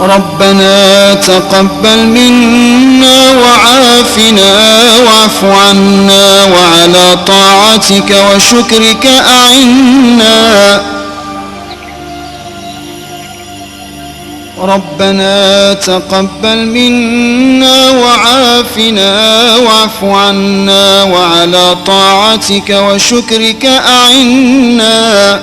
ربنا تقبل منا وعافنا واعف عنا وعلى طاعتك وشكرك أعنا ربنا تقبل منا وعافنا واعف عنا وعلى طاعتك وشكرك أعنا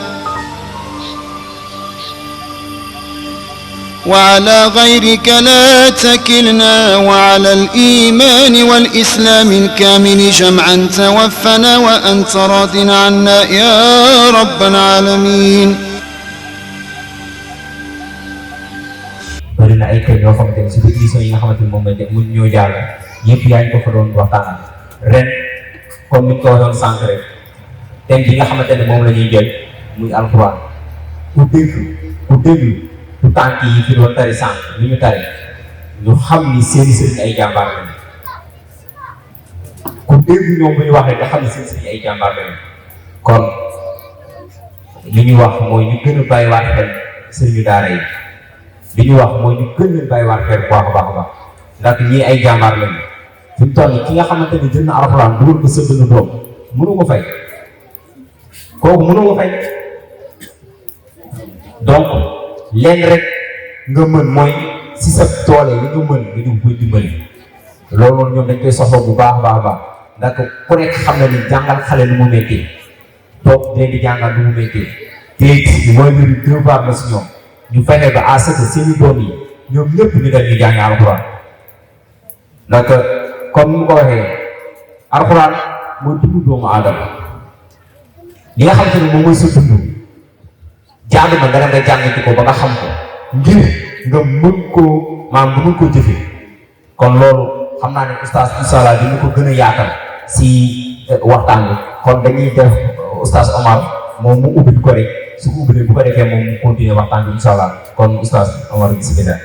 وعلى غيرك لا تكلنا وعلى الإيمان والإسلام الكامل جمعا توفنا وأنت راض عنا يا رب العالمين. bari na ay kër yoo xamante ni si biir émission yi nga xamante ni moom lañ def mun ñoo jàll yëpp yaa ngi ko fa doon waxtaan ren comme niñ ko waxoon sànq rek thème bi nga xamante ne moom la ñuy jël muy alxuraan ku déglu ku tànk yi fi doon tari sànq li ñu tari ñu xam ni seeni sëriñ ay jàmbaar lañu ku dégg ñoom bu ñu waxee nga xam ni seeni sëriñ ay jàmbaar lañu kon li ñuy wax mooy ñu gën a bàyyiwaat xel sëriñu daara yi li ñu wax mooy ñu gën leen bàyyiwaat xel bu baax a baax a baax ndax ñii ay jàmbaar lañu fi mu toll ki nga xamante ni jël na alxuraan dugal ko sa dënn doom mënu ko fay kooku mënu ko fay donc leen rek nga mën mooy si sa toole li nga mën nga ñu koy dimbali loolu ñoom dañ koy soxla bu baax a baax a baax ndax ku nekk xam na ni jàngal xale lu mu méttee toog leen di jàngal lu mu méttee te mooy mbiru devoir la si ñoom ñu fexe ba à ce que seeni doom yi ñoom ñëpp ñu dem ñu jàngi alxuraan ndax comme ni mu ko waxee alxuraan mooy dundu doomu aadama li nga xamante ne moom mooy sa dund jaadu na nga dem nga jàngati ko ba nga xam ko ngir nga mën koo maanaam nga mën koo jëfee kon loolu xam naa ne oustaz incha allah dina ko gën a yaatal si waxtaan bi kon dañuy def oustaz Omar moom mu ubbi ko rek su ko ubbi bu ko defee moom mu continuer waxtaan bi incha allah kon oustaz Omar bismillah.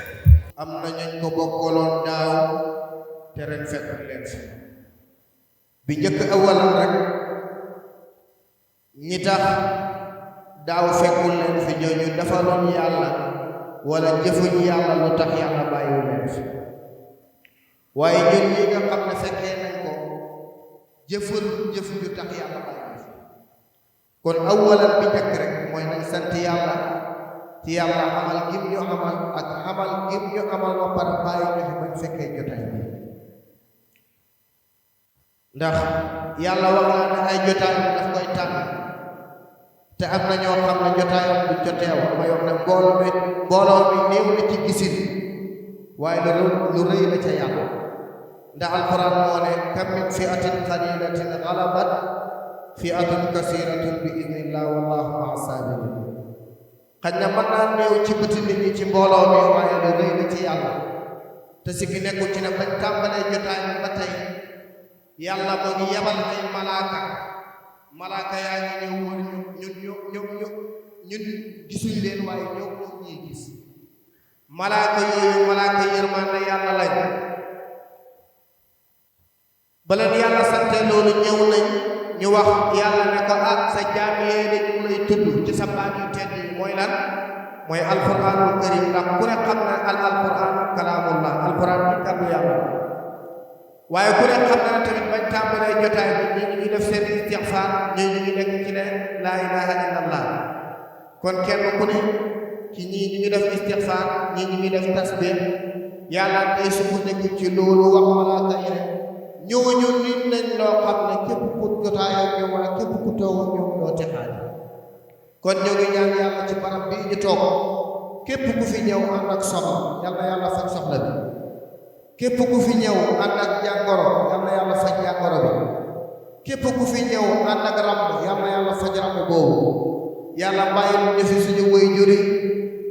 am na ñooñ ko bokkaloon daaw te ren fekk leen fi bi njëkk awalan rek ñi tax daaw fekkul leen fi ñooñu defaloon yàlla wala jëfuñu yàlla lu tax yàlla bàyyiwu leen fi waaye ñun ñi nga xam ne fekkee nañ ko jëful jëf ju tax yàlla bàyyiwu fi kon awalan bi njëkk rek mooy nañ sant yàlla ci yàlla amal gim ñu amal ak amal gim ñu amal ba pare bàyyi ñu fi bañ fekkee jotaay bi ndax yàlla wax naa ne ay jotaay bi daf koy tànn te am na ñoo xam ne jotaayam du joteew ma yox ne mbooloo mi néew na ci gisin waaye lu rëy la ca yàlla ndax alquran moo ne kam min fi'atin qalilatin ghalabat fi'atun kasiratun bi idnillah wallahu ma'a sabirin xaj na mën naa néew ci bëti nit ñi ci mbooloo mi waaye lu rëy la ci yàlla te si ki nekkul ci ne bañ tàmbalee jotaay bi ba tey yàlla moo ngi yebal ay malaaka yaa ngi ñëw wër ñun gisuñ leen waaye ñoo ñuy gis malaaka yooyu malaaka yërmande yàlla lañ ba leen yàlla sante loolu ñëw nañ ñu wax yàlla ne ko ak sa jaam yee la ñu lay tudd ci sa baat yu tedd yi mooy lan mooy alquranul karim ndax ku ne xam na alquran kalaamullah alquran bi kàddu yàlla waaye ku ne xam na tamit bañ tàmbalee jotaay bi ñi ngi def seen istixfaar ñi ngi nekk ci ne laa ilaha illallah kon kenn ku ne ci ñii ñi ngi def istixfaar ñii ñi ngi def tasbih yàlla day sukkandiku ci loolu wax malaaka yi rek ñooñu nit nañ loo xam ne képp ku jotaayoo ak ñoom wala képp ku toog ak ñoom ñoo texaat kon ñoo ngi ñaan yàlla ci barab bii ñu toog képp ku fi ñëw ànd ak soxla yàlla yàlla faj soxla bi képp ku fi ñëw ànd ak jàngoro yàlla yàlla faj jàngoro bi képp ku fi ñëw ànd ak ràmm yàlla yàlla faj ràmm boobu yàlla bàyyil ñu fi suñu way juri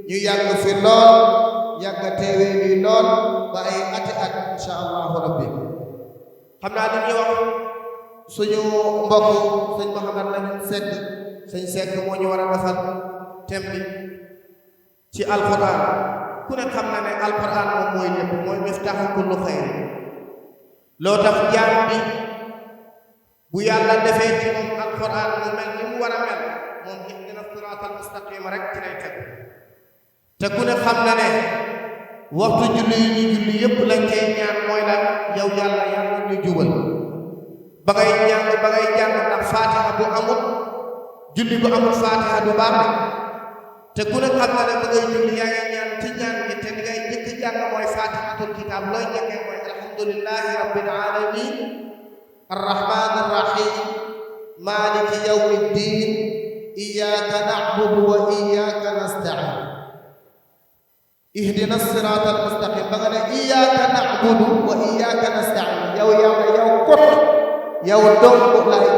ñu yàgg fi lool yàgg teewee bi lool ba ay ati at insha allahu rabbi xam naa dañuy wax suñu mbokk sëñ Mouhamed Lamine Seck sëñ Seck moo ñu war a defal thème bi ci alquran ku ne xam na ne alquran moom mooy lépp mooy miftaaxu kullu xayr loo tax jaam bi bu yàlla defee ci moom alquran mu mel ni mu war a mel moom ihdina siraatal mustaqim rek ci lay teg te ku ne xam na ne waxtu julli yi ñu julli yépp lañ cay ñaan mooy lan yow yàlla yàlla ñu jubal ba ngay jàng ndax faatiha bu amul julli bu amul faatiha du baax te ku ne xam na ne ba ngay julli yaa ngi ñaan ci ñaan gi te li ngay njëkk jàng mooy faatihatul kitaab looy njëkkee mooy alhamdulillahi rabbil alamin arrahmanir rahim maliki yawmiddin iyyaka na'budu wa iyyaka nasta'in ihdina siratal mustaqim ba nga ne iyyaka na'budu wa iyyaka nasta'in yow yàlla yow kot yow dong laay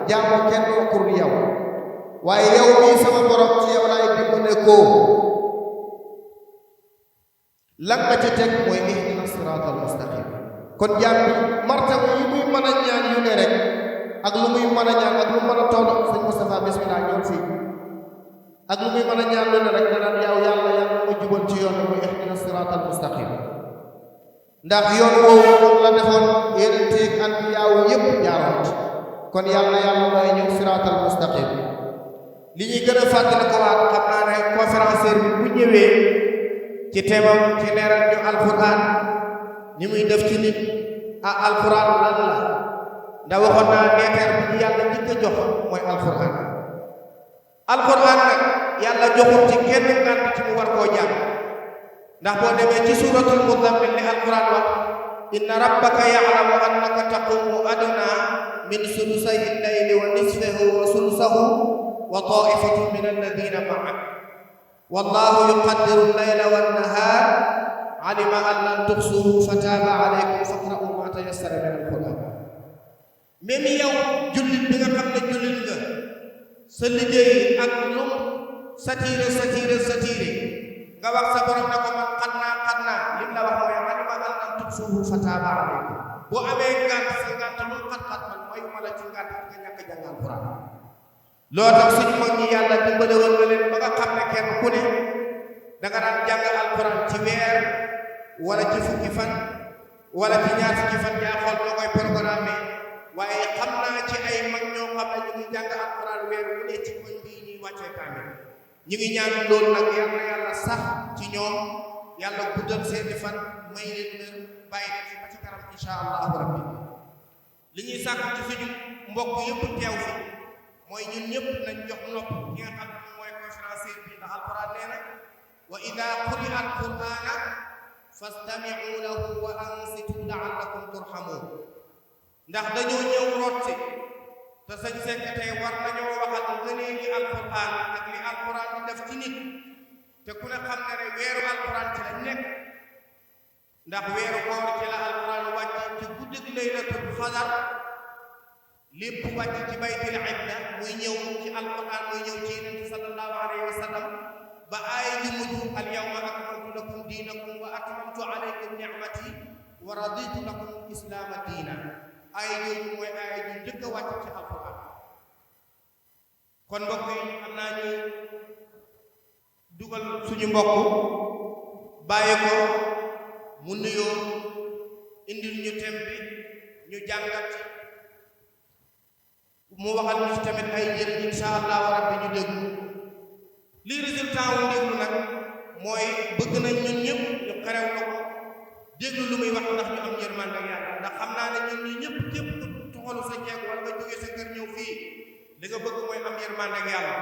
jaamu kenn kur yow waaye yow mii sama borom ci yow laay dimbale ko lan nga ci teg mooy ihdina siratal mustaqim kon jaam bi martaba yi muy mën a ñaan yu ne rek ak lu muy mën a ñaan ak lu mën a toll sëñ Moustapha bismillah ñoom fii ak lu muy mën a ñaan lu ne rek danaan yow yàlla ma jubal ci yoon muy ihdina siratal mustaqim ndax yoon woowu moom la defoon yeneen teeg anbiyaaw yépp jaaroon kon yàlla mooy ñëw siratal mustaqim li ñuy gën a fàttali ko waat xam naa ne conférencier bi bu ñëwee ci teemam ci leeral ñu alquran ni muy def ci nit alquran lan la ndax waxoon naa neeteer bu ñu yàlla njëkk a jox mooy alquran nag yàlla joxul ci kenn ngànt ci mu war koo jàng ndax boo demee ci suratul muzammil li alquran wax inna rabbaka ya'lamu annaka taqumu adna min sulusay al-layli wa nisfahu wa sulusahu wa ta'ifatun min alladhina ma'ak wallahu yuqaddiru al-layla wan-nahar alima an lan tuhsuhu fataba alaykum faqra'u ma tayassara min al-quran même yow jullit bi nga xam ne jullit nga sa liggéey ak lum satire nga wax sa borom ne ko man xat naa lim la wax mooy alima an lan tuhsuhu fataba alaykum boo amee ngànt sa ngànt lum xat-xat man mooy ma la ci ngànt nga ñàkk jàng alquran loo tax suñu mag ñi yàlla dimbale woon nga leen ba nga xam ne kenn ku ne danga daan jàng alquran ci weer wala ci fukki fan wala ci ñaar fukki fan yaa xool noo koy programme waaye xam naa ci ay mag ñoo xam ne ñu ngi jàng alquran weer wu ne ci koñ bii ñuy wàccee kaamil ñu ngi ñaan loolu nag yàlla sax ci ñoom yàlla guddal seeni fan may leen wér bàyyi leen fi ba ci kanam insha allahu rabbi li ñuy sàkk ci suñu mbokk yëpp teew fi mooy ñun ñëpp nañ jox nopp ñi nga xam ne mooy conférencier bi ndax alquran nee na wa ida quri'a alqur'ana fastami'u lahu wa ansitu la'allakum turhamun ndax dañoo ñëw root si te sañ sekk tey war nañoo waxal ngënee li alquran ak li alquran di def ci nit te ku ne xam ne weeru alquran ci la nekk ndax weeru koor ci la alquran wàcc ci guddig laylatul qadar lépp wàcc ci baytil idda muy ñëw ci alquran muy ñëw ci yonent sallallahu alayhi wa sallam ba aaya ji mujj al yawma akmaltu lakum diinakum wa atmamtu alaykum ni'mati wa raditu lakum islaama diina aaya jooju mooy aaya ji njëkk a wàcc ci alquran kon mbokk yi am naa ñu dugal suñu mbokk bàyyi ko mu nuyoo indil ñu thème bi ñu jàngat mu waxal ñu tamit ay njëriñ insha allahu rabbi ñu déglu lii résultat wu déglu nag mooy bëgg nañ ñun ñëpp ñu xerew na ko déglu lu muy wax ndax ñu am yërmande yàlla ndax xam naa ne ñun ñi ñëpp képp ku tuxalu sa jeeg wala nga jógee sa kër ñëw fii li nga bëgg mooy am yërmande yàlla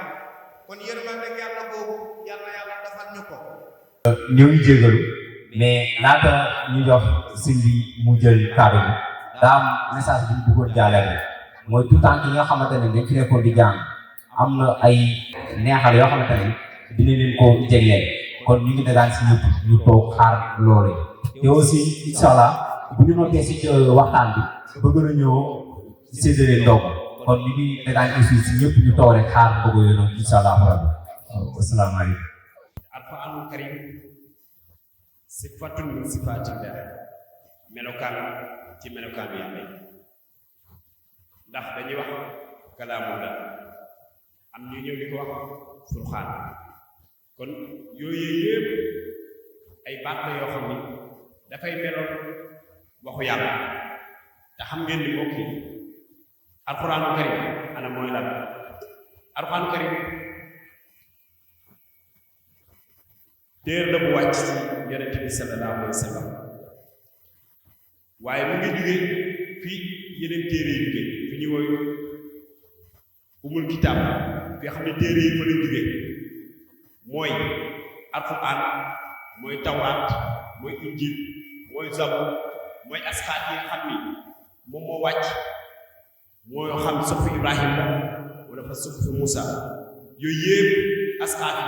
kon yërmande yàlla boobu yàlla defal ñu ko. ñu ngi jégalu mais laata ñu jox sëñ bi mu jël kàddu bi daa am message bi ñu bëggoon jàllale mooy tout temps yi nga xamante ne dañ fi nekkoon di jàng am na ay neexal yoo xamante ne dina leen ko jégleel kon ñu ngi dagaan si ñëpp ñu toog xaar loole te aussi incha allah bu ñu noppee si waxtaan bi bëgg na ñëw séddale ndox kon ñu ngi dagaan aussi si ñëpp ñu toog rek xaar bëgg yooyu noonu incha allah rabbi asalaamaaleykum. alquranul karim sifatun min sifatillah melokaan ci melokaanu yàlla yi ndax dañuy wax kalaamullah am ñu ñëw di ko wax furxaan kon yooyu yëpp ay baat la yoo xam ni dafay meloon waxu yàlla te xam ngeen ni mbokk yi alquranul karim ana mooy lan alquranul karim téere la bu wàcc ci yonent bi sallallahu alayhi wa sallam waaye mu ngi jógee fii yeneen téere yi jógee fi ñu woy umul kitaab fi xam ne téere yi fa la jógee mooy alquran mooy tawraat mooy injil mooy zabur mooy asxaat yi nga xam ni moom moo wàcc mooy xam suxfu Ibrahim la wala fa suxfu Musa yooyu yëpp asxaat yi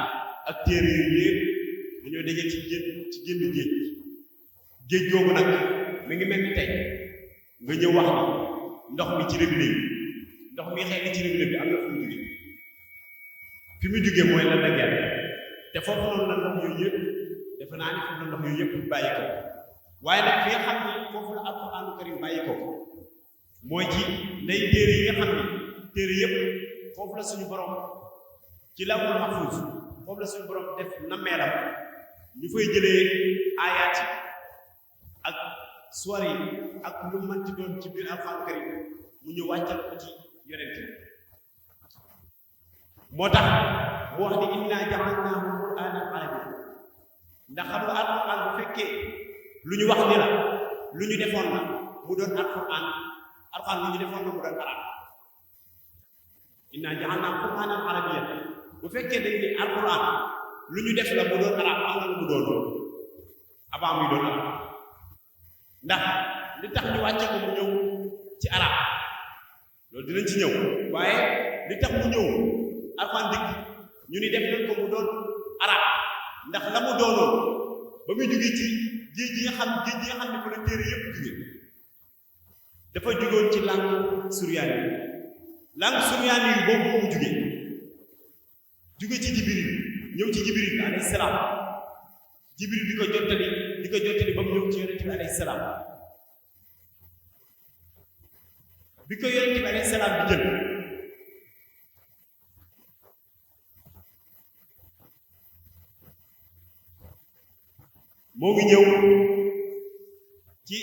ak téere yooyu yëpp dañoo dajee ci génn géej googu nag mi ngi mel ni tey nga ñëw wax ni ndox mi ci robinet yi ndox mi xëy ci robinet bi am na fu mu jógee fi mu jógee mooy lan la gerte te foofu noonu la ndox yooyu yëpp defe naa ni foofu la ndox yooyu yëpp bàyyi ko waaye nag fi nga xam ne foofu la alquraanu karim bàyyi ko mooy ci ndey téere yi nga xam ne téere yëpp foofu la suñu borom ci lawhul mahfuus foofu la suñu borom def nammeelam ñu fay jëlee aayaat yi ak suwar yi ak lu mënti doon ci biir alquraanu karim mu ñu wàccal ko ci yonent yi moo tax mu wax ni inna ja'alnaahu qur'aanan arabiyyan ndax xam nga alquraan bu fekkee lu ñu wax ni la lu ñu defoon la mu doon alquraan lu ñu defoon la mu doon arab inna ja'alnaahu qur'aanan arabiyyan bu fekkee dañ ni alquraan lu ñu def la mu doon arab am na lu mu doon avant muy doon arab ndax li tax ñu wàcce ko mu ñëw ci arab loolu dinañ ci ñëw waaye li tax mu ñëw alxuraan dëkk ñu ni def nañ ko mu doon arab ndax la mu doonoon ba muy jógee ci géej gi nga xam ne fa la téere yépp jóge dafa jógoon ci langue suryaani yi boobu mu jóge ci Jibril ñëw ci Jibril alayhi salaam Jibril di ko jottali ba mu ñëw ci yonent bi alayhi salaam bi ko yonent bi alayhi salaam di jël moo ngi ñëw ci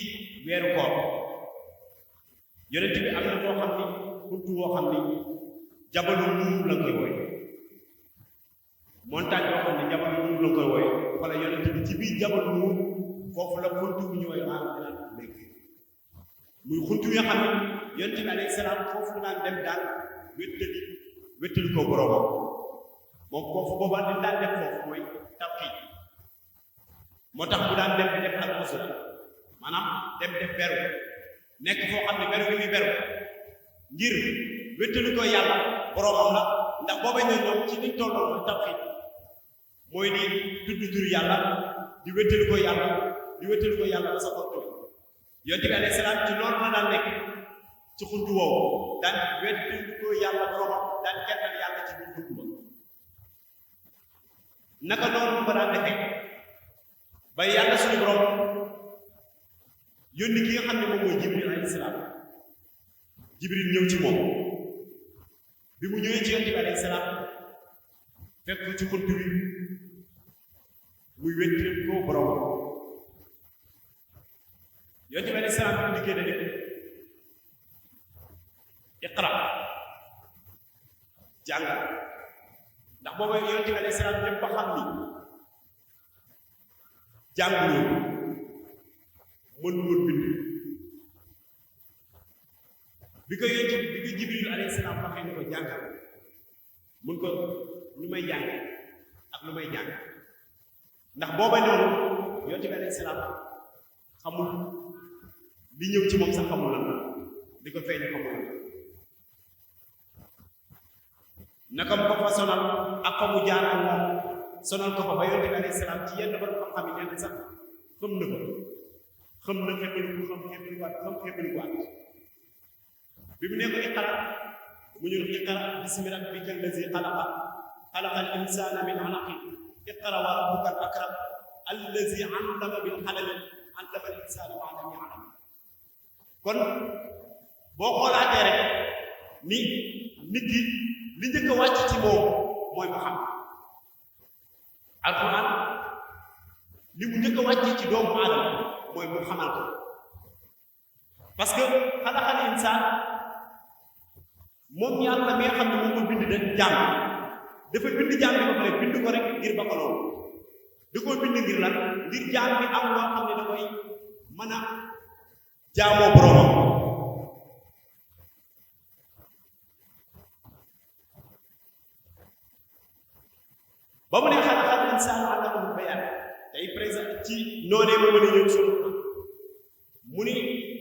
weeru koor yonent bi am na koo xam ni xuntu woo xam ni jabalu Nuur la koy wooye montagne boo xam ne jabalu Nuur la koy wooye wala yonent bi ci biir jabalu Nuur foofu la xuntu bu ñu wooye maanaam nekk muy xuntu yoo xam ne yonent bi alayhi salaam foofu la daan dem daan wéttali ko boroomam moom foofu boobaa dañ daan def foofu mooy tawxiid moo tax bu daan dem def ak mosul maanaam dem def beru nekk foo xam ne beru gi muy beru ngir wéttali ko yàlla boroomam la ndax booba ñoom ci niñ tolloon la tawxiid mooy di tudd tur yàlla di wéttali ko yàlla ba sa xottu yonent bi alayhi salaam ci loolu la daan nekk ci xuntu woowu daan wéttali ko yàlla boroomam daan kettal yàlla ci biir xuntu ba naka noonu ba daan defee ba yàlla suñu borom yónni ki nga xam ne moom mooy Jibril alayhi salaam Jibril ñëw ci moom bi mu ñëwee ci yonent bi alayhi salaam fekk ci xunt bi muy wéttali ko borom yonent bi alayhi salaam bi mu dikkee dane iqra jàng ndax booba yonent bi alayhi salaam ñëpp ba xam ni jànguloo mënul bind bi ko Jibril alayhi salaam waxee ni ko jàngal mun ko lu may jàng ak lu may jàng ndax booba noonu yonent bi alayhi salaam xamul li ñëw ci moom sax xamul lan li ko feeñ xamul lan naka mu ko fa sonal ak fa mu jaar ak moom sonal ko fa ba yonent bi alayhi salaam ci yenn borom xam-xam yi nee na sax xam na ko xebalu bi mu ne ko iqra mu ñu iqra bismi rabbika allazi xalaqal insaana min alaqin iqra wa rabbuka al akram allazi allama bil qalami allama al insaana ma lam ya'lam kon boo xoolaatee rek ni nit ki li njëkk a wàcc ci moom mooy mu xam alquran li mu njëkk a wàcce ci doomu aadama mooy mu xamal ko parce que xalaqal insaan moom yàlla mi nga xam ne moom ko bind da jàmm dafa bind jàmm ba pare bind ko rek ngir ba ko loolu da koo bind ngir lan ngir jaam bi am loo xam ne da koy mën a jaamoo boromam ba mu ne xalaqal insaana allamahu bayaan tey présent ci noonee ma mën a ñëw sunu mu ni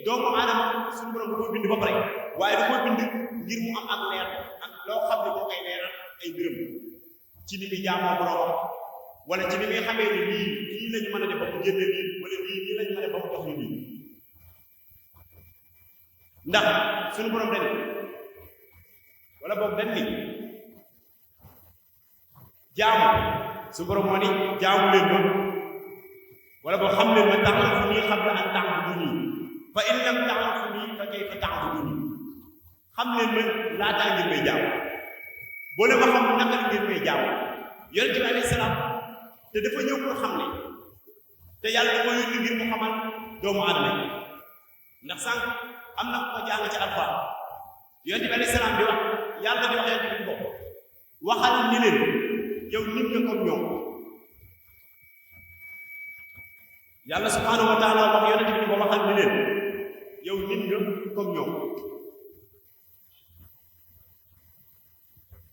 doomu aadama suñu borom da koo bind ba pare waaye da koo bind ngir mu am ak leer ak loo xam ne moo koy leeral ay mbiram ci ni muy jaamoo boromam wala ci ni muy xamee ni lii lañu mën a def ba mu génne lii wala lii lañu mën a def ba mu jox ñu lii ndax suñu borom dañ wala boog dañ ni jaamu suñu borom moo ni jaamu leen ma wala boo xam leen ma ta'rifu nii qabla an ta'buduni fa in lam ta'rifuni fa kayfa ta'buduni xam leen ma laataa ngeen may jaamu boo leen ma xam naka ngeen may jaamu yonent bi alayhi salaam te dafa ñëw pour xam ne te yàlla da ko yónni ngir mu xamal doomu aadama yi ndax sànq am na ko jàng ci alxuraan yonent bi alayhi salaam di wax yàlla di wax yonent bi bopp waxal ni leen yow nit nga comme ñoom yàlla subhanahu wa taala wax yonent bi di ko waxal ni leen yow nit nga comme ñoom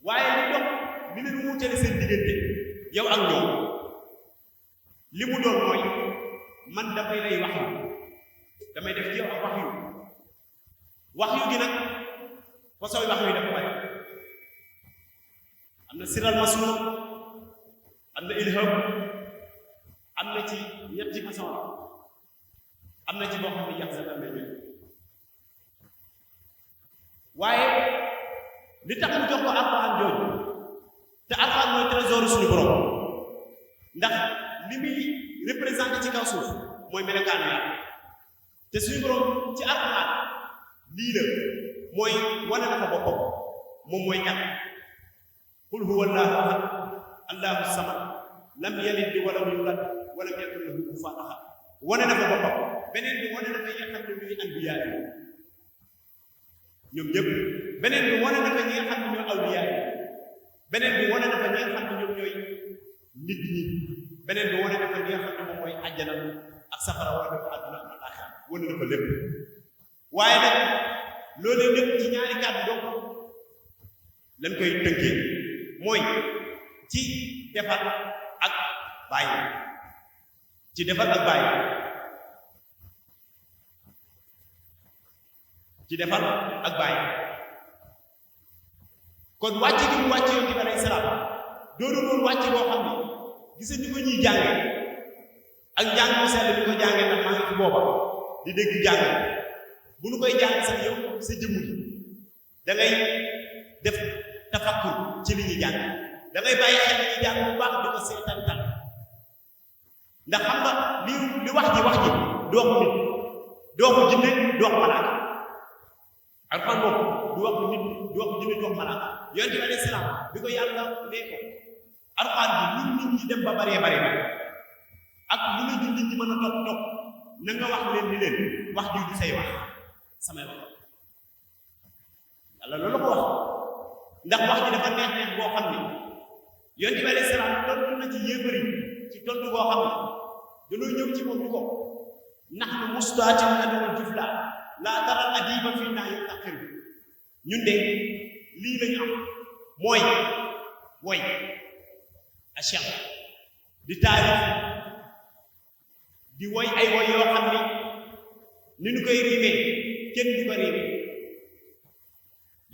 waaye li dox li leen wuutale seen diggante yow ak ñoom li mu doon mooy man damay lay wax yu damay def ci yow ak wax yu gi nag façon wax yu dafa bari am na siral masul am na ilham am na ci ñetti façon am na ci boo xam ne yàq sa tamit waaye li tax mu jox ko alxuraan jooju te alxuraan mooy trésor suñu borom ndax li muy représenté ci kaw suuf mooy melokaanu yàlla te suñu borom ci alxuraan lii la mooy wane na fa boppam moom mooy kat qul huwa allahu ahad allahu samad lam yalid wa lam yulad wa lam yakun lahu kufuwan ahad wane na fa boppam beneen bi wane na fa yi nga xam ne ñuy anbiya yi ñoom ñëpp beneen bi wane na fa ñi nga xam ne ñooy awliya yi beneen bi wane na fa ñi nga xam ne ñoom ñooy nit ñi beneen bi wane na fa ñi nga xam ne moom mooy àjjana ak safara wane na fa àdduna ak àllaaxira wane na fa lépp waaye nag loolu lépp ci ñaari kàddu donc lañ koy tënkee mooy ci defar ak bàyyi ci defar ak bàyyi ci defar ak bàyyi kon wàcc gi mu wàcc yonent bi alayhi salaam doonu noonu wàcc boo xam ne gisa ñu ko ñuy jànge ak njàng mu sell bi ko jànge nag maa ngi fi booba di dégg jàng bu nu koy jàng sax yow sa jëmm gi da ngay def tafakkur ci li ñuy jàng da ngay bàyyi xel li ñuy jàng bu baax di ko seetantal ndax xam nga li wax ji du waxu nit du waxu jinne du waxu malaaka alxuraan moom du waxu nit du waxu jinne du waxu malaaka yonent bi alayhi salaam bi ko yàlla nee ko alxuraan bi lu nit ñi dem ba baree bare ak lu la nit ñi mën a topp na nga wax leen ni leen wax ji du say wax samay wax yàlla loolu ko wax ndax wax ji dafa neex boo xam ne yonent bi alayhi salaam tontu na ci yéefar yi ci tontu boo xam ne dañoo ñëw ci moom ni ko nahnu mustaatin adul jufla laa taral adiba fii naa yu taqir ñun de lii lañu am mooy woy achef di taarif di woy ay woy yoo xam ni nu koy riimee kenn du ko riimee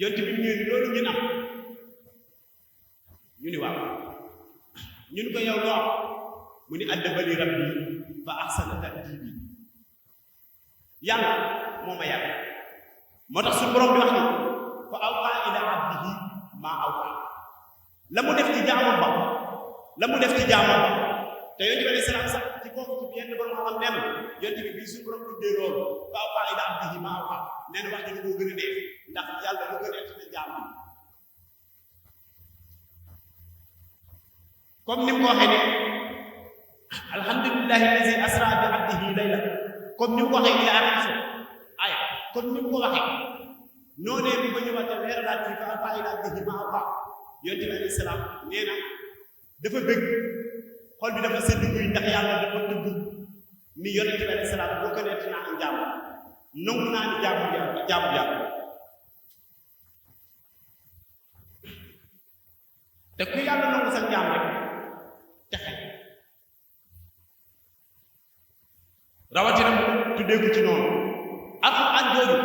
yonent bi ñëw loolu ngeen am ñu ni waaw ñu ni ko yow loo am mu ni addabani rabbi fa ahsana ta'dibi yàlla moo ma yàlla moo tax suñu borom di wax ni fa awqa ila abdihi maa awqa la mu def ci jaamam ba te yonent bi alayhi salaam sax ci foofu ci yenn borom xam nenn yonent bi bii suñu borom tuddee loolu fa awqa ila abdihi maa awqa nee na wax ji ko gën a neex ndax yàlla lu gën a neex ci jaam bi comme ni mu ko waxee ne alhamdulillahi allazi asra bi abdihi layla comme ni mu ko waxee ila arafo ay comme ni mu ko waxee noonee bi ko ñëwaat leeralaat ci fa awqa ila abdihi maa awqa yonent bi alayhi salaam nee na dafa bëgg xol bi dafa sedd guy ndax yàlla dafa tudd ni yonent bi alayhi salaam boo ko nekk naa am jàmm nangu naa ni jàmm te ku yàlla nangu sa jàmm rek texe rawatina mu tuddee ko ci noonu alxuraan jooju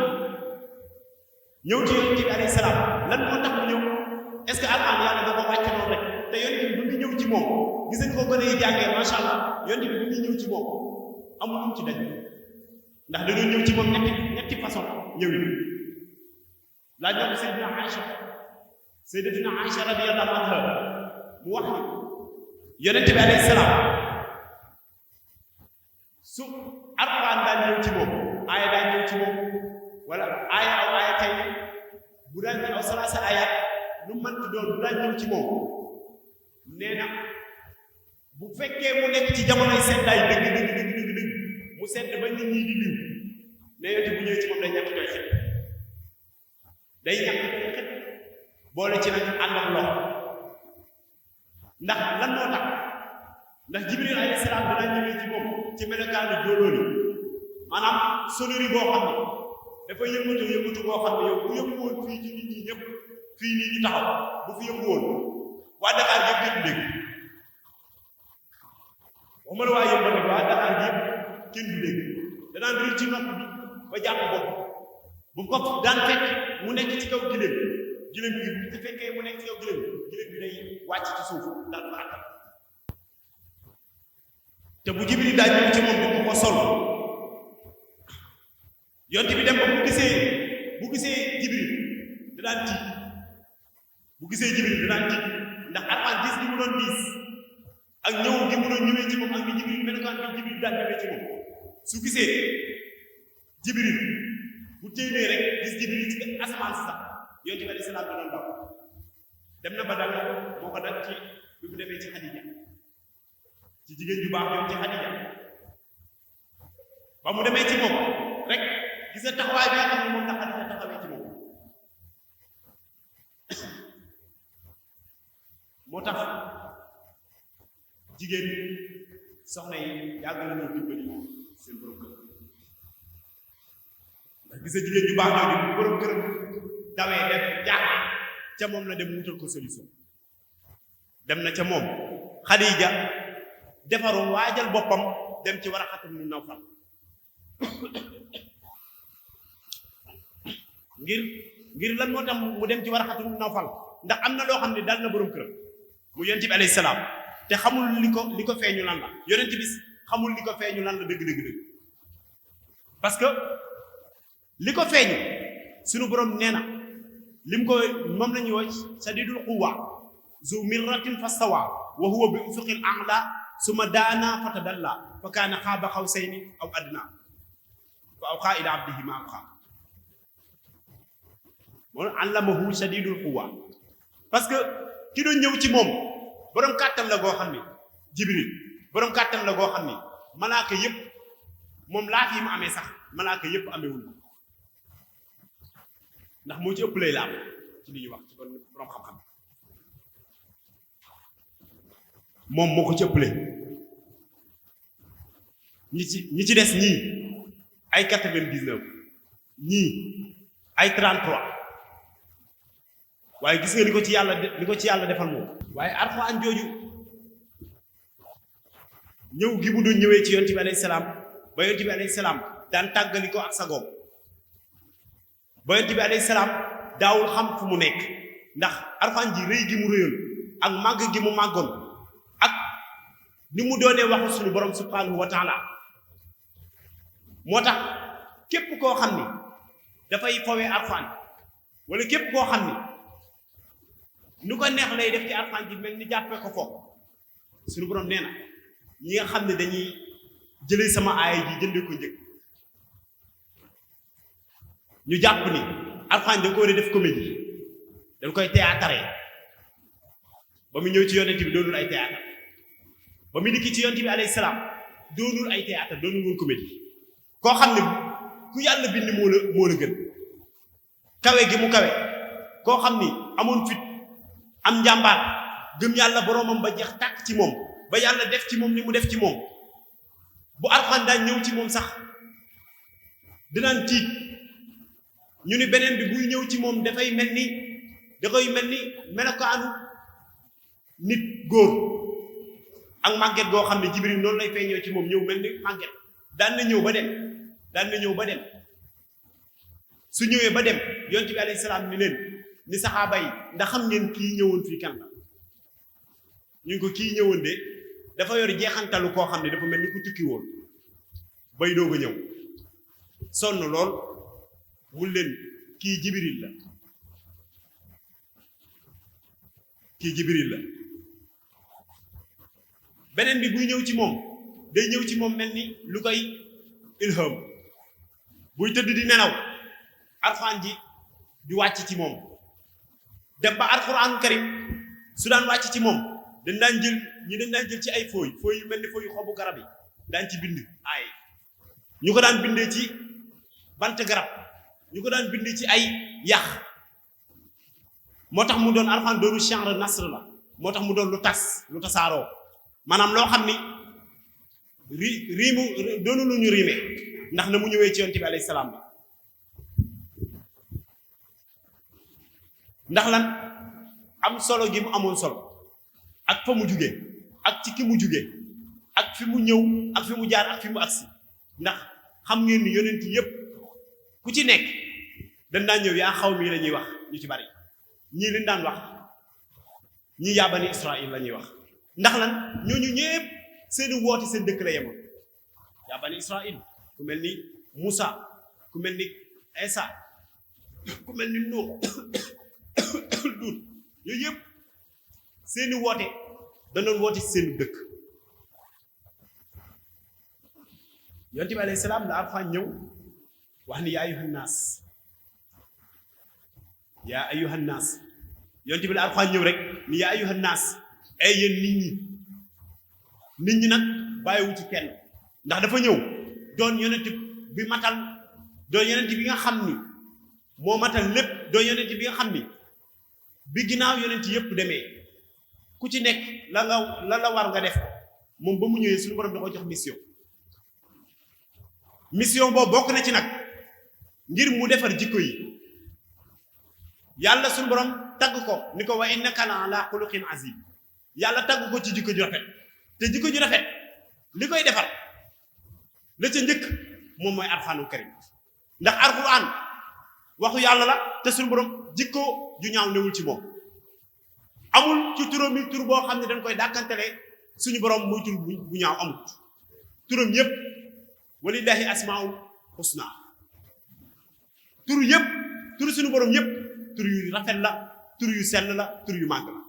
ñëw ci yonent bi alayhi salaam lan moo tax mu ñëw est-ce que alxuraan yàlla da ko wàcce noonu rek te yonent bi bu ngi ñëw ci moom gis nañ ko gën a jàngee macha allah yonent bi bu ngi ñëw ci moom amul lu mu ci daj ndax dañoo ñëw ci moom ñetti façon ñëw yi laaj na ko Sayyidatuna Aïcha radiyallahu anha mu wax ni yonent bi alayhi salaam su alxuraan daan ñëw ci moom aaya daan ñëw ci moom wala aaya aw aaya tey bu daan ñëw aw salaasa aaya lu mënti doon bu daan ñëw ci moom nee na bu fekkee mu nekk ci jamonoy seddaay dëgg mu sedd ba nit ñi di liw ne yonent bu ñëwee ci moom day ñàkk koy xet boole ci nag ànd ak loxo ndax lan moo tax ndax Jibril alayhi salaam dana ñëwee ci moom ci melokaanu jóolóoli maanaam sonori boo xam ne dafa yëngatu boo xam ne yow bu yëngu woon fii ci nit ñi ñëpp fii nii ñu taxaw bu fi yëngu woon waa Dakar yëpp kenn du dégg waxuma la waa yëmbal rek waa Dakar yëpp kenn du dégg danaan riir ci nopp bi ba jàpp bopp bu ko daan fekk mu nekk ci kaw giléem bi bu fekkee mu nekk ci kaw giléem bi day wàcc ci suuf daal du àttal te bu Jibril daa ñëw ci moom di ko sol yonent bi dem ba bu gisee Jibril da daan tiit ndax Alxuraan gis gi mu doon diis ak ñëw gi mu doon ñëwee ci moom ak ni Jibril melokaan bi Jibril daan ñëwee ci moom su gisee Jibril bu téenee rek gis Jibril ci asamaan si sax yonent bi alayhi salaam doon daw dem na ba dal moo ko dal ci bi mu demee ci Xadija ci jigéen ju baax yoon ci Xadija ba mu demee ci moom rek gis nga taxawaay bi nga xam ne moom la Xadija taxawee ci moom moo tax jigéen soxna yi yàgg nañoo dimbali seen borom kër ndax gis nga jigéen ju baax ñoo di borom këram dawee def jaaxle ca moom la dem wutal ko solution dem na ca moom Xadija defaru waajal boppam dem ci Waraqatu ibn Nawfal ngir lan moo tax mu dem ci Waraqatu ibn Nawfal ndax am na loo xam ne dal na borom këram mu yonent bi alayhi salaam te xamul li ko feeñu lan la yonent bi xamul li ko feeñu lan la dëgg parce que li ko feeñu sunu borom nee na lim ko moom la ñuy wax sadidul quwwa zu mirratin fastawa wa huwa bi ufuqil a'la suma daana fatadalla fa kaana xaaba xawsayni aw adna fa awxaa ila abdihi ma awxaa moom allamahu sadidul quwwa parce que ki doon ñëw ci moom borom kàttan la goo xam ne Jibril borom kàttan la goo xam ne malaaka yëpp moom laata yi mu amee sax malaaka yëpp amewul ndax moo ci ëpp lay laam ci li ñuy wax ci borom xam-xam moom moo ko ci ëppale ñi ci des ñii ay 99 ñii ay 33 waaye gis nga li ko ci yàlla defal moom waaye Alxuraan jooju ñëw gi mu doon ñëwee ci yonent bi alayhi salaam ba yonent bi alayhi salaam daan tàggali ko ak sagoom ba yonent bi alayhi salaam daawul xam fu mu nekk ndax Alxuraan ji rëy gi mu rëyoon ak màgg gi mu màggoon ak ni mu doonee waxu suñu borom subhanahu wa taala moo tax képp koo xam ni dafay fowee Alxuraan wala képp koo xam ni nu ko neex lay def ci Alxuraan ji mel ni jàppee ko foofu suñu borom nee na ñi nga xam ne dañuy jëlee sama aaya ji jëndee ko njëkk ñu jàpp ni Alxuraan da ko war a def comédie dañ koy théâtre ba mu ñëw ci yonent bi doonul ay théâtre ba mu dikki ci yonent bi alayhi salaam doonul ay théâtre doonul woon comédie koo xam ne ku yàlla bind moo la gën kawe gi mu kawe koo xam ni amoon fit am njàmbaar gëm yàlla boroomam ba jeex tàkk ci moom ba yàlla def ci moom ni mu def ci moom bu Alxuraan daan ñëw ci moom sax dinaan tiit ñu ni beneen bi buy ñëw ci moom da koy mel ni melokaanu nit góor ak màgget goo xam ne Jibril noonu lay feeñoo ci moom ñëw mel ni màgget daan na ñëw ba dem su ñëwee ba dem yonent bi alayhi salaam ni leen ni saxaaba yi ndax xam ngeen kii ñëwoon fii kan la ñu ngi ko kii ñëwoon de dafa yor jeexantalu koo xam ne dafa mel ni ku tukki woon bay doog a ñëw sonn lool mun leen kii Jibril la beneen bi buy ñëw ci moom day ñëw ci moom mel ni lu koy ilham buy tëdd di nelaw alxuraan ji di wàcc ci moom dem ba alxuraanu karim su daan wàcc ci moom dañ daan jël ci ay fooy yu mel ni fooy yu xobu garab yi daan ci bind ay ñu ko daan bindee ci bant garab ñu ko daan bind ci ay yax moo tax mu doon alxuraan doonu chanre nasr la moo tax mu doon lu tasaaroo maanaam loo xam ni riimu doonu lu ñu riime ndax na mu ñëwee ci yonent bi alayhi salaam la ndax lan am solo gi mu amoon solo ak fa mu jugee ak ci ki mu jugee ak fi mu ñëw ak fi mu jaar ak fi mu agsi ndax xam ngeen ni yonent yépp ku ci nekk dañ daan ñëw yaa xaw mi la ñuy wax ñu ci bari ñii liñ daan wax ñii yaa bani Israël la ñuy wax ndax lan ñooñu ñëpp seeni woote seen dëkk la yemoon yaa bani Israël ku mel ni Moussa ku mel ni Isa ku mel ni Nuux Luut yooyu yëpp seeni woote danoon woote seen dëkk yonent bi alayhi salaam la Alxuraan ñëw wax ni yaa ayyuhan naas yonent bi la Alxuraan ñëw rek ni yaa ayyuhan naas ay yéen nit ñi nag bàyyiwu ci kenn ndax dafa ñëw doon yonent bi matal doon yonent bi nga xam ni moo matal lépp doon yonent bi nga xam ni bi ginnaaw yonent yépp demee ku ci nekk la la war nga def moom ba mu ñëwee suñu borom da ko jox mission boobu bokk na ci nag ngir mu defar jikko yi yàlla suñu borom tagg ko ni ko wa innaka la ala xuluqin azim yàlla tagg ko ci jikko ju rafet te jikko ju rafet li koy defar la ca njëkk moom mooy alxuraanul karim ndax alxuraan waxu yàlla la te suñu borom jikko ju ñaaw newul ci moom amul ci turam yi tur boo xam ne dañ koy dàkkantele suñu borom muy tur bu ñaaw amul turam yépp walillahi asmaul husna tur yépp tur suñu borom yépp tur yu rafet la tur yu sell la tur yu màgg la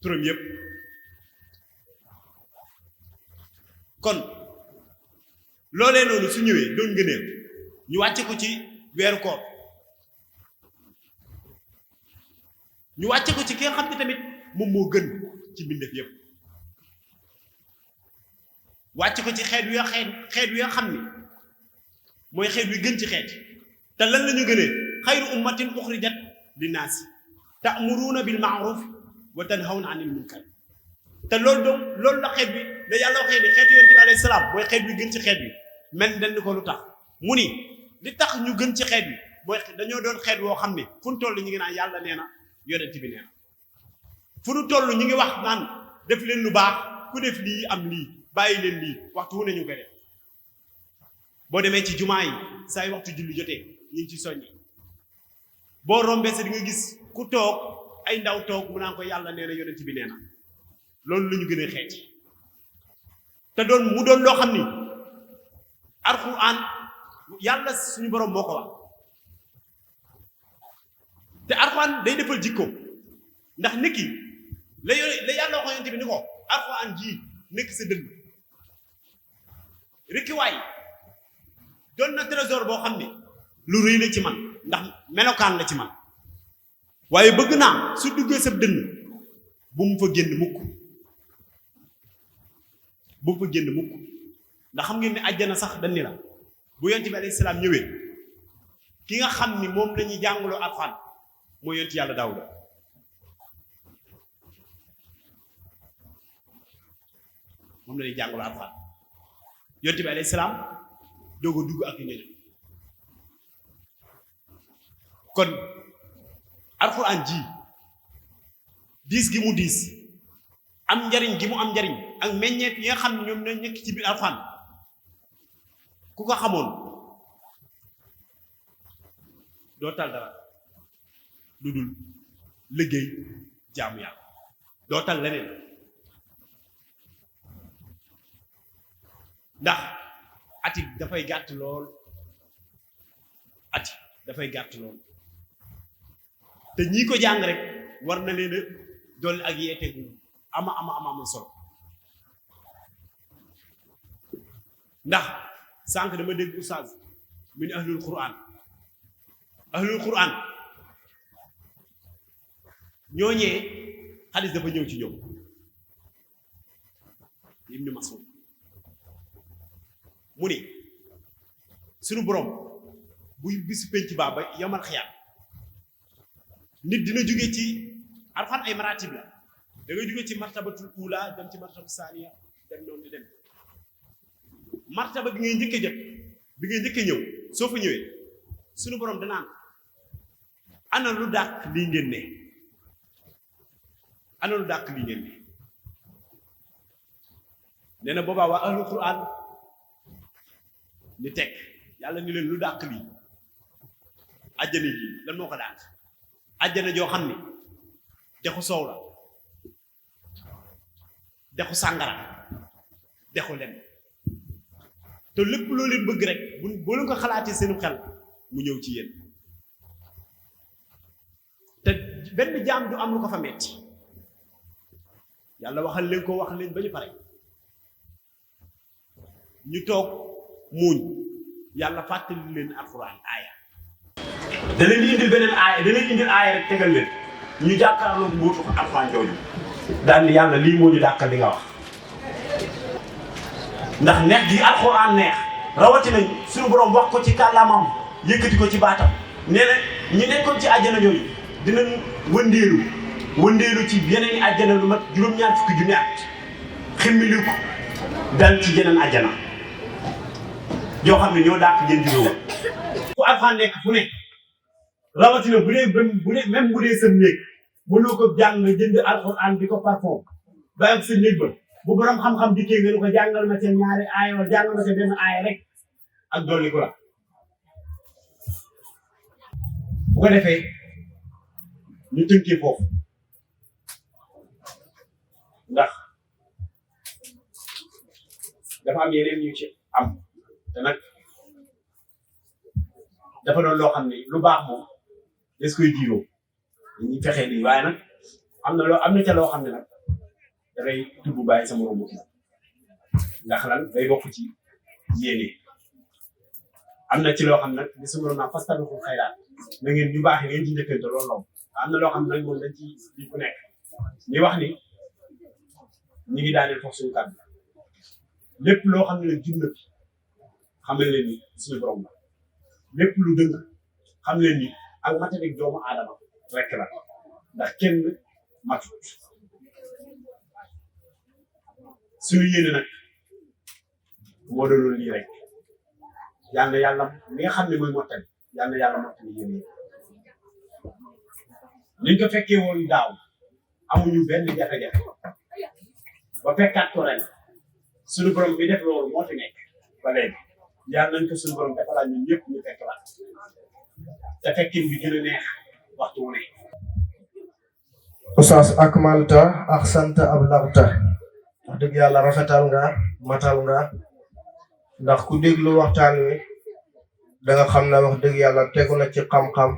turam yépp kon loolee noonu su ñëwee doon ngëneel ñu wàcce ko ci weeru koor ñu wàcce ko ci ki nga xam ne tamit moom moo gën ci mbindeef yépp wàcce ko ci xeet wi nga xam ni mooy xeet wi gën ci xeet te lan la ñu gënee xayru ummatin uxrijat linnaasi ta'muruuna bil ma'ruf wa tanhawna anil munkar te loolu la xeet bi da yàlla waxee ni xeetu yonent bi alayhi salaam mooy xeet wi gën ci xeet bi mel dañ ni ko lu tax mu ni li tax ñu gën ci xeet bi mooy dañoo doon xeet woo xam ne fu ñu toll ñu ngi naan yàlla nee na yonent bi nee na fu ñu toll ñu ngi wax naan def leen lu baax ku def lii am lii bàyyi leen lii waxtu wu ne ñu koy def boo demee ci jumaa yi saa yu waxtu julli jotee ñu ngi ci soññi boo rombee sa di nga gis ku toog ay ndaw toog mu naan ko yàlla nee na yonent bi nee na loolu la ñu gën a xeet te mu doon loo xam ni alxuraan yàlla suñu borom moo ko wax te alxuraan day defal jikko ndax nit ki la yàlla waxoon yonent bi ni ko alxuraan jii nekk sa dënn rekkiwaay doon na trésor boo xam ne lu rëy la ci man ndax melokaan la ci man waaye bëgg naa su duggee sa dënn bu mu fa génn mukk ndax xam ngeen ne àjjana sax dañ ni la bu yonent bi alayhi salaam ñëwee ki nga xam ni moom la ñuy jàngaloo alxuraan mooy yonent yàlla Daawuda moom la ñuy jàngaloo alxuraan yonent bi alayhi salaam doog a dugg ak ñooñu kon alxuraan ji diis gi mu diis am njariñ gi mu am njariñ ak meññeet yi nga xam ne ñoom ñoo nekk ci biir alxuraan ku ko xamoon doo tal dara lu dul liggéey jaamu yàlla doo tal leneen ndax ati dafay gàtt lool ati dafay gàtt lool te ñii ko jàng rek war na leen a dolli ak yeete gu ama solo ndax sànq dama dégg oustaz mu ne ahlul quran ñooñee xadis dafa ñëw ci ñoom Ibnu Mas'ud mu ne suñu borom buy bisu penc baa ba yamal xiyaam nit dina jóge ci alxuraan ay maratib la da ngay jóge ci martabatul ula dem ci martaba saaniya dem noonu di dem martaba bi ngay njëkk a jot bi ngay njëkk a ñëw soo fa ñëwee suñu borom danaan ana lu dàq lii ngeen ne ana lu dàq lii ngeen ne nee na boobaa waa ahlul quran ni teg yàlla ni leen lu dàq lii àjjana ji lan moo ko dàq àjjana joo xam ne dexu soow la dexu sàngara dexu lem te lépp loo leen bëgg rek boo leen ko xalaatee seenu xel mu ñëw ci yéen te benn jaam du am lu ko fa metti yàlla waxal leen ko wax leen ba ñu pare ñu toog muuñ yàlla fàttali leen alxuraan aaya da leen indil beneen aaya da leen indil aaya rek tegal leen ñu jàkkaarloo mbootu ko alxuraan jooju daal ni yàlla lii moo ñu dàqal li nga wax ndax neex gi alxuraan neex rawatina suñu borom wax ko ci kàllaamam yëkkati ko ci baatam nee na ñi nekkoon ci àjjana yooyu dinañ wëndeelu ci yeneen i àjjana lu mat juróom-ñaar fukki junni at ximmili ko dal ci yeneen àjjana yoo xam ne ñoo dàq ngeen juróom fu alxuraan nekk fu ne rawatina bu dee même bu dee sa néeg mënoo ko jàng jënd alxuraan bi ko parfum ba ak sa néeg ba bu borom xam-xam dikkee nga ne ko jàngal ma seen ñaari aaya wala jàngal ma seen benn aaya rek ak dolli ko la bu ko defee ñu tënkee foofu ndax dafa am yeneen ñu ci am te nag dafa doon loo xam ne lu baax moom des koy jiiroo dañuy fexee nii waaye nag am na ca loo xam ne nag dafay tubb bàyyi sa moromu ndax lan day bokk ci yéene am na ci loo xam nag li su ma doon fastabiqul xayraat na ngeen ñu baax ngeen ci njëkkante loolu law am na loo xam ne nag moom dañ ci di ku nekk ñi wax ni ñi ngi daaneel foofu suñu kàddu lépp loo xam ne nag jub na fi xam leen ni suñu borom la lépp lu dëng xam leen ni ak matériel doomu aadama rek la ndax kenn matut suñu yéene nag moo doonoon lii rek yàlla mi nga xam ne mooy mottali yàlla mottali yéene niñ ko fekkee woon daaw amuñu benn jafe-jafe ba fekkaat ko ren suñu borom bi def loolu moo fi nekk ba léegi yàlla nañ ko suñu borom defalaat ñun ñëpp ñu fekk la te fekkin bi gën a neex waxtu wu ne. Oustaz akmalta ahsanta ablagta wax dëgg yàlla rafetal nga matal nga ndax ku déglu waxtaan wi da nga xam ne wax dëgg yàlla tegu na ci xam-xam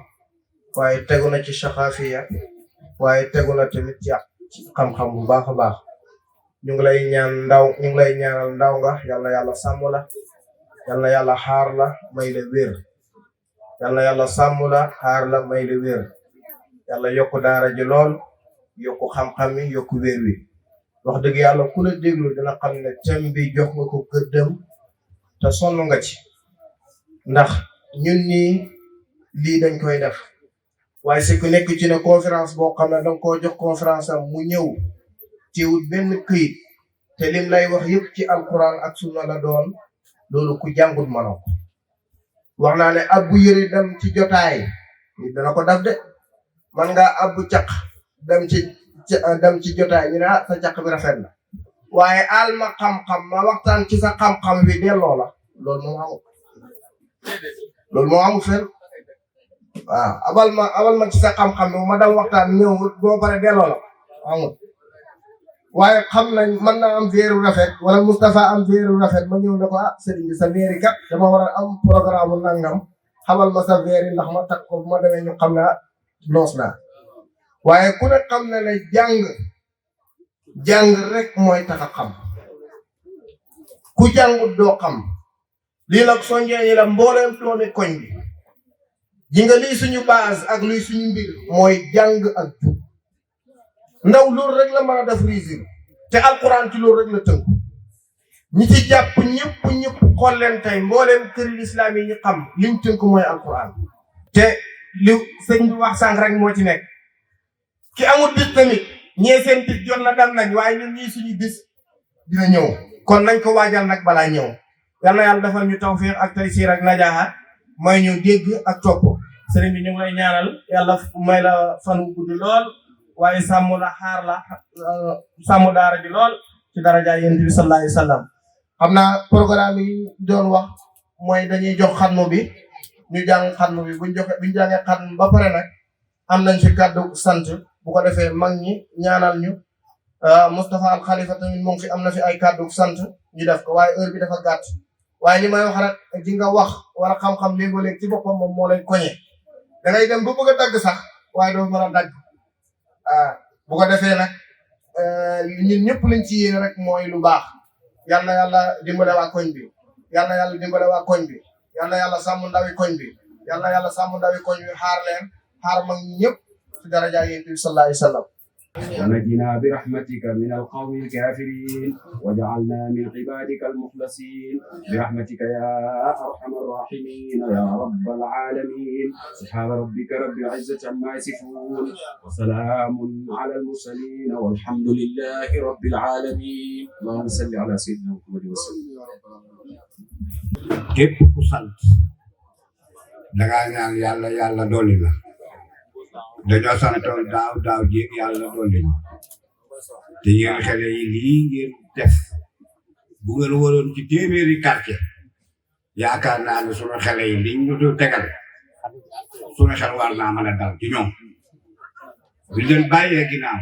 waaye tegu na ci saxaafiya waaye tegu na tamit ci xam-xam bu baax a baax ñu ngi lay ñaanal ndaw nga yàlla yàlla sàmm la yàlla yàlla xaar la may la wér yàlla yàlla sàmm la xaar la may la wér yàlla yokk daara ji lool yokku xam-xam yi yokku wér wi wax dëgg yàlla ku la déglu dina xam ne thème bi jox nga ko gëddëm te sonn nga ci ndax ñun nii lii dañ koy def waaye si ku nekk ci ne conférence boo xam ne danga koo jox conférence am mu ñëw teewul benn këyit te lim lay wax yëpp ci alquran ak sunna la doon loolu ku jàngul manoo wax naa ne abbu yëri dem ci jotaay nit dana ko daf de man nga abbu caq dem ci jotaay ñu ne sa caq bi rafet na waaye al ma xam-xam ma waxtaan ci sa xam-xam bi delloo la loolu moo amul fenn waaw abal ma ci sa xam-xam bi ma dal waxtaan ñëw boo pare delloo la amul waaye xam nañ mën naa am veeru rafet wala Moustapha am veeru rafet ma ñëw ne ko sëriñ bi sa veeri kat dama war a am programme nangam xamal ma sa veeri ndax ma takk ko bu ma demee ñu xam ne noos naa waaye ku ne xam na ne jàng rek mooy tax a xam ku jàngut doo xam lii nag soññee yi la mbooleem tooni koñ bi ji nga lii suñu base ak luy suñu mbir mooy jàng ak jub ndaw loolu rek la mën a def réussir te alquran ci loolu rek la tënk ñi ci jàpp ñëpp xool leen tey mbooleem këri lislaam yi ñu xam liñ tënk mooy alquran te li sëñ bi wax sànq rek moo ci nekk ki amul bis tamit ñee seen bis jot na dal nañ waaye ñun ñii suñu bis dina ñëw kon nañ ko waajal nag balaa ñëw yal na yàlla defal ñu tawfiq ak taysiir ak najaaha may ñu dégg ak topp sëriñ bi ñu ngi lay ñaanal yàlla may la fan wu gudd lool waaye sàmm la xaar la sàmm daara ji lool ci daraja yonent bi sallallahu alayhi wa sallam xam naa programme yi doon wax mooy dañuy jox xatmu bi ñu jàng xatmu bi buñ jàngee xatmu ba pare nag am nañ fi kàddu sant bu ko defee mag ñi ñaanal ñu Moustapha al Khalifa tamit moom fi am na fi ay kàddu sant ñu def ko waaye heure bi dafa gàtt waaye li may wax rek di nga wax wala xam-xam léegoo-léeg ci boppam moom moo lay koñe da ngay dem ba bëgg a dagg sax waaye doo mën a dagg bu ko defee nag ñun ñëpp liñ ci yéene rek mooy lu baax yal na yàlla dimbale waa koñ bi yal na yàlla dimbale waa koñ bi yal na yàlla sàmm ndawi koñ bi yal na yàlla sàmm ndawi koñ bi xaar leen xaar mag ñi ñëpp ci daraja Yonent bi sallallahu alayhi wa sallam ونجنا برحمتك من القوم الكافرين واجعلنا من عبادك المخلصين برحمتك يا أرحم الراحمين يا رب العالمين سبحان ربك رب العزة عما يصفون وسلام على المرسلين والحمد لله رب العالمين اللهم صل على سيدنا محمد وسلم képp ku sant dangaa ñaan yàlla dolli la dañoo santoon daaw jéeg yàlla dolli ñu te yéen xale yi lii ngeen def bu ngeen waroon ci téeméeri quartier yaakaar naa ne sunu xale yi liñ ñu doon tegal sunu xel war naa mën a dal ci ñoom buñ leen bàyyee ginnaaw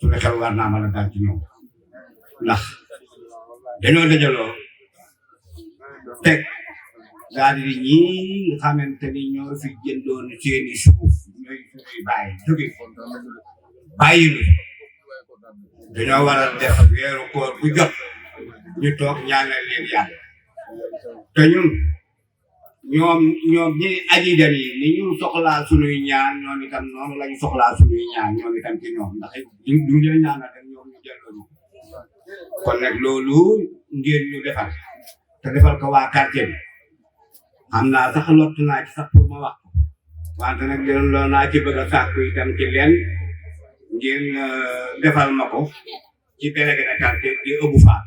sunu xel war naa mën a dal ci ñoom ndax dañoo dajaloo teg daal di ñii nga xamante ni ñoo fi jëndoon seeni suuf ñooy suñuy bàyyi jóge bàyyi lu dañoo war a def weeru koor bu jot ñu toog ñaanal leen yàlla te ñoom ñi aji dar yi ni ñu soxlaa suñuy ñaan ñoom itam noonu la ñu soxlaa suñuy ñaan ñoom itam ci ñoom ndax duñ leen ñaanal rek ñoom ñu jëlloo kon nag loolu ngeen ñu defal te defal ko waa quartier bi xam naa sax lott naa ci sax pour ma wax wante nag loolu naa ci bëgg a sàkku itam ci leen ngeen defal ma ko ci délégué de quartier di ëbbu faat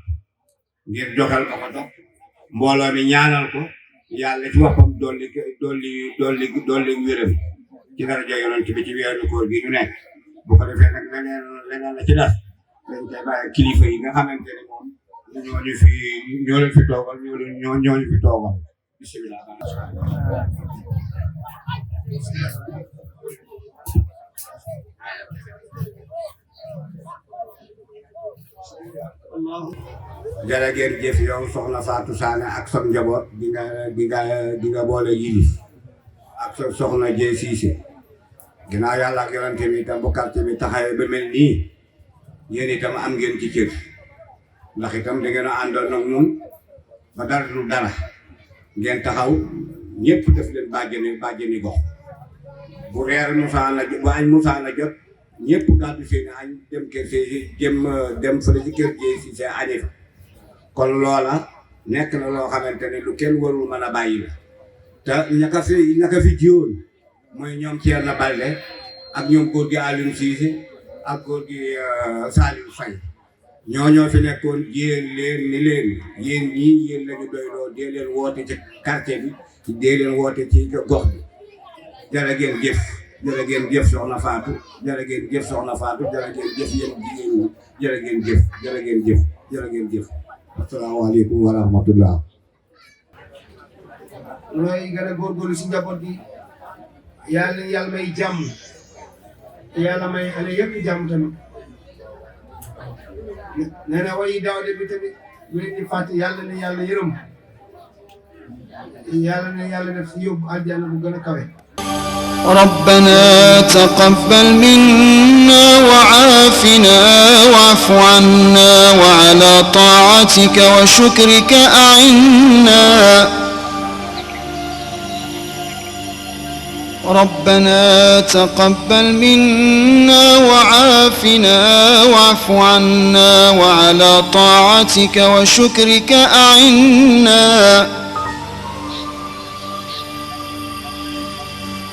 ngeen joxal ko dox mbooloo mi ñaanal ko yàlla ci waxam dolli wéram ci daraja yonent bi ci weeru koor gi ñu nekk bu ko defee nag leneen la ci des dañ koy bàyyi kilifa yi nga xamante ne moom ñoo leen fi toogal ñoo ñu fi toogal bismillah jërë ngeen jëf yow soxna Fatou Sané ak sa njaboot di nga boole yilif ak sa soxna Jee Siise ginnaaw yàlla ak yonent bi itam bu quartier bi taxawee ba mel nii yéen itam am ngeen ci cër ndax itam da ngeen a àndoon ak ñun ba dara du dara ngeen taxaw ñëpp def leen bàjjeni gox bu reer musaana bu añ musaana jot ñëpp gàddu seen añ dem kër si dem fële ci kër Jee si seen añi fa kon loola nekk na loo xamante ne lu kenn warul mën a bàyyi la te ñaka fi jiwoon mooy ñoom Thierno Balde ak ñoom góor gi Alioune Cissé ak góor gi Saliou Faye ñoo fi nekkoon jéen leen ni leen yéen ñii yéen lañu doyloo dee leen woote ci quartier bi dee leen woote ci gox bi jërë ngeen jëf jërë ngeen jëf soxna Fatou jërë ngeen jëf soxna Fatou jërë ngeen jëf yéen jigéen ñi jërë ngeen jëf jërë ngeen jëf jërë ngeen jëf asalaamaaleykum wa rahmatullah looy gën a góorgóorlu si njaboot bi yàlla may jàmm yàlla may xale yëpp jàmm tamit nee na wayi daaw de bi tamit bu leen di fàtte yàlla ne yàlla yërëm yàlla ne yàlla def si yóbbu àjjana bu gën a kawe. ربنا تقبل منا وعافنا واعف عنا وعلى طاعتك وشكرك أعنا ربنا تقبل منا وعافنا واعف عنا وعلى طاعتك وشكرك أعنا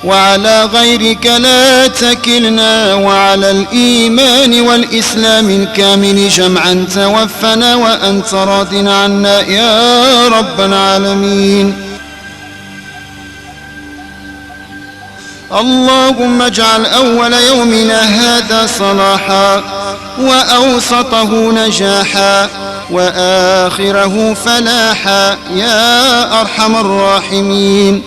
وعلى غيرك لا تكلنا وعلى الإيمان والإسلام الكامل جمعا توفنا وأنت راض عنا يا رب العالمين اللهم اجعل أول يومنا هذا صلاحا وأوسطه نجاحا وآخره فلاحا يا أرحم الراحمين